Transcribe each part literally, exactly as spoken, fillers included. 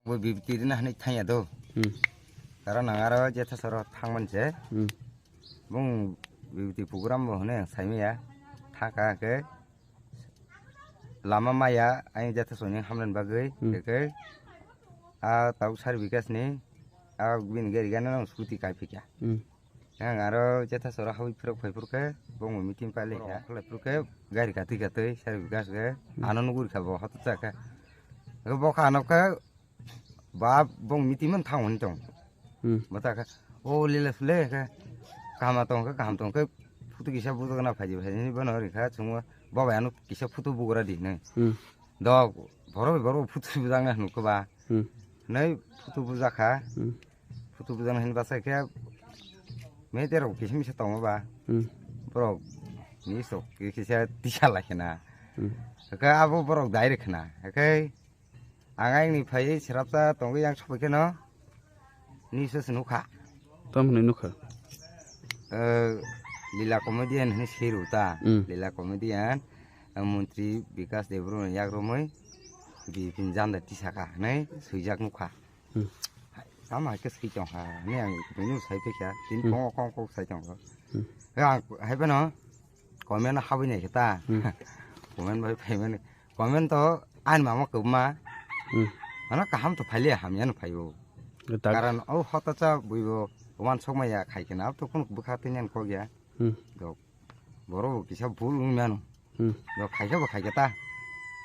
Bo bibiti rina hani thangya do. Hmm. Karon ang aro jetha soro thangman se. Hmm. Bung bibiti program bo hone saimaya. Thaka ke lama maya ai jetha soni hamlen bagwi. Hmm. Ke ke a tau sar bikas ni a bin gari gana nang scooty kai phikya. Hmm. Ang aro jetha sora hawi phirok phai phurkhe bongni meeting paile kha. Khlai phurkhe gari katwi katwi sari gas ge ano nuguri kha bo hoto cha kha. Bo kha ano kha ba bong meeting man thang hon tong. Hmm. Bo ta kha o lila sule kha kaham tong kha kaham tong kha phutu kisa buto na phaji phaji ni bono ri kha chungo bo bai ano kisa phutu bugra di ne. Hmm. Dok borok borok phutu bujang na nuk ba. Hmm. Nei phutu buja kha. Hmm. Phutu bujang hin basa khe meter rok kisa misa tongo ba. Hmm. Borok ni sok kisa tisa lai khna. Hmm. Khe abo borok dai rw khna. Khe ang aini phai srapsa tongwi yang sobai kheno ni se nukha. Tam hwnwi nukha. Eh, Lila comedian hwnwi swiru ta. Hmm. Lila comedian, eh, Montri Bikas Debbarma ni yak romwi bipin janda tisaka hwnwi swijak nukha. Hmm. Tamo hai khe swi tong kha, hwnwi ang buino sai phai kha, tini Hmm. Kong kong kok sai tong kha. Hmm. Ang hai phano comment habwi nai khe ta. Hmm. Comment bai phai mani. Comment to ani mama kwbma. Hmm. Ano kaham to phailiya hamya no phaibo. Karon o hota cha buibo wan sokma ya khai khe na to kun bwkha tini an kok ya. Hmm. Dok. Borok bo kisa bul wng mano. Hmm. Bo khaikhe bo khaikhe ta.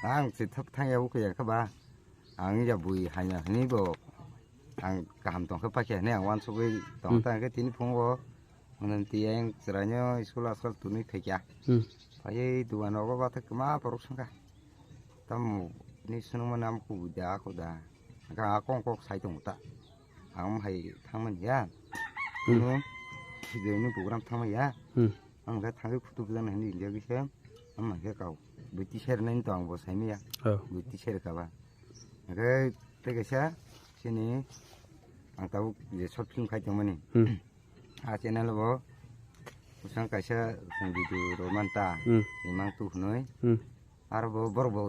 Ang se thap thang ya ukhe ya khe ba. Ang ya bui hanya hini bo. Ang kaham tong khe pakhe hini ang wansugwi tong Hmm. ta khe tini phungo. Mwnam ti ang chwraino school askal tunui phaikya. Hmm. Phaiwi dugan rogo bathak ma borok sangkha. Tamo ni sunungma nam kubuda kuda. Ang kong kok sai tongo ta. Ang hai thangmani ya. Hmm. Ano video ni program thangmani ya. Hmm. Ang khe thangwi photo bujang nai hinwi rijagwi se, ang mankhe kau. Bui tisa rwnai to ang bo saimaya. Oh. Bui tisa rwkha ba. Hwnkhe tei kaisa chini ang tabuk je short film khai tongmani. Hmm. A channel bo bwsang kaisa chwng video rw man ta. Hmm. Imang tu hwnwi. Hmm. Aro bo borok bo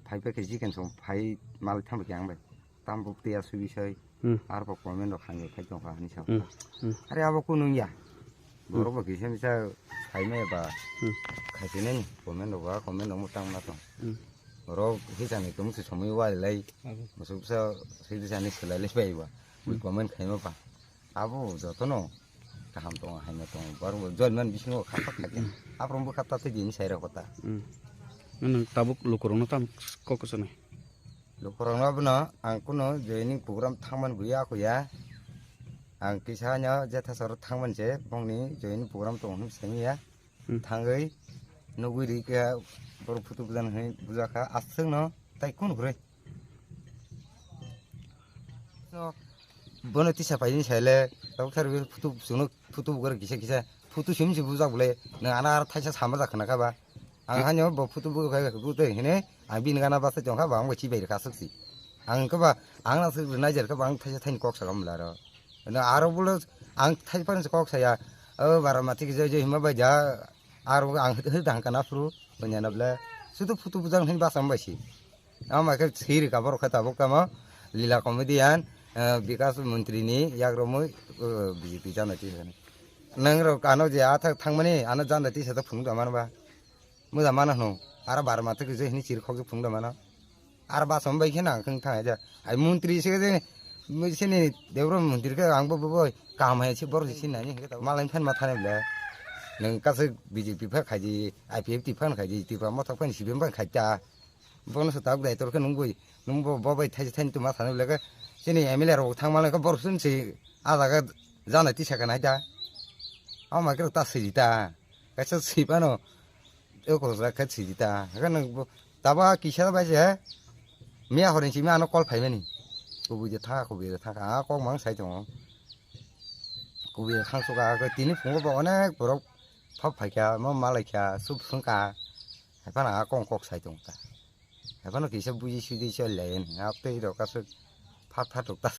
phai phai khe chicken song phai mal thang khe ang bai. Tam buk tei asugwi sai. Hmm. Arbo comment rok hamya khai tongkha hinwi sa. Hmm. Hmm. Are abo kunu wngya. Hmm. Borok bo kisa misa saimaya ba. Hmm. Khaisinani comment rok ba comment rok mwtang na tong. Hmm. Borok hisani tong se somoi wari lai. Abo. Musuk sa sidi sani swlai lai bai ba. Wi Hmm. comment khaima ba. Abo jotono kaham tongo, hamya tongo. Borok bo join man bisingo kha kha kha khe. Hmm. Aphuru bo kha ta tei bini sai rok kota. Hmm. Nang tabuk lukurokno tam kok kwchwnai. Lukurokno bono ang kuno joining program thangmani buya kuya. Ang kisa no jetha soro thangmani se bongni joining program tongo hinwi saimaya. Hmm. Thangwi nugwi ri khe borok photo bujan hinwi bujakha aswkno tai kun kwrwi. So, bono tisa paini saile tabuk thar photo chwngno photo bugar kisa kisa photo simi se bujak bole nang ana ar thaisa sama jak khna kha ba. Ang hanyo bo photo bu khai bu tei hine ang bini gana basa chong kha ba ang bo chibai rwkha aswk si. Ang khe ba ang na swk nai jer kha ba ang thaisa thaini kok sa gam la ro. Na aro bolo ang thai pan kok sa ya. O bara mati ki joi joi hima bai ja aro ang hit hit dang kana phuru onya na bla. Sudu photo bujang hin basa bai si. Ama khe siri ka borok khe tabuk tamo lila comedian, eh, Bikas Montri ni yak romwi, eh, B J P jana ti hwn. Nang rok ano je athak thangmani ano jana ti sa phung da man ba. Muda mana hno. Ara bar ma thik je hini chir khok phung da mana. Ar ba som bai khe nang khang thang ja. Ai montri se je sini Debra montri khe ang bo bo kam hai se bor si nani. Malai phan ma thane ble. Nang ka se B J P pha khaji, I P F T phan khaji, Tipra Motha phan C P M phan khaita. Bono se tabuk daitor khe nung bui, nung bo, bo bai thaisa thaini tuma thani ble khe chini M L A rok thang mano khe borok chini se a jaga jana tisa khe nai da. Ama khe ta siji ta. Kaisa si phano eko ja khe siji ta. Khe nung bo taba kisa bai se miya hor ni simi ano call phai mani. Kubui je thang, kubui je thang, a kok mang sai tongo. Kubui je thang suka, khe tini phungo bo onek borok phap phai kha, mo malai kha, sup sung kha. Hai phano a kong kok sai tong ta. Hai phano kisa buji suji chol lai, a tei rok aswk phat phat rok ta.